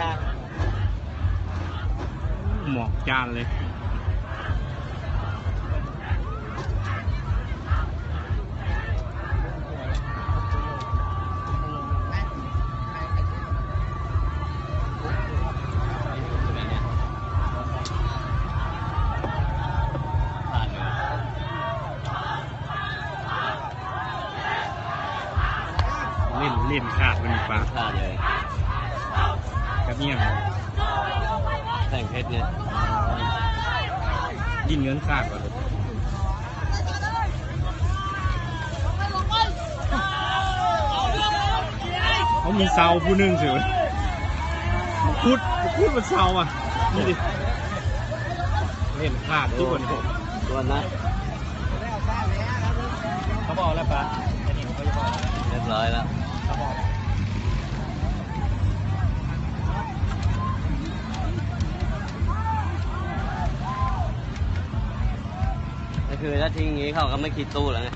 ໝອກຈານເລີຍ. ເຫຼັ້ນ ເຫຼັ້ນຂາດເປັນປາ ຂາດເລີຍ ກັບອີ່ຫຍັງ ແທ່ງເພັດນີ້ ດິ້ນເງິນຂາດວ່າ ເຂົາມີເສົາຜູ້ໜຶ່ງຊິ ຂຸດ ຂຸດມັນເສົາອ່ະ ນີ້ດິ ເຫຼັ້ນຂາດທຸກຄົນ ກ່ອນນະ. ເຂົາບອກແລ້ວປະ ອັນນີ້ເຂົາຈະບອກ ຮຽບຮ້ອຍແລ້ວ ເຂົາບອກ ກໍຄືຖ້າຖິ້ມຢ່າງນີ້ເຂົາກໍມາຄິດຕູ້ແລ້ວໄງ.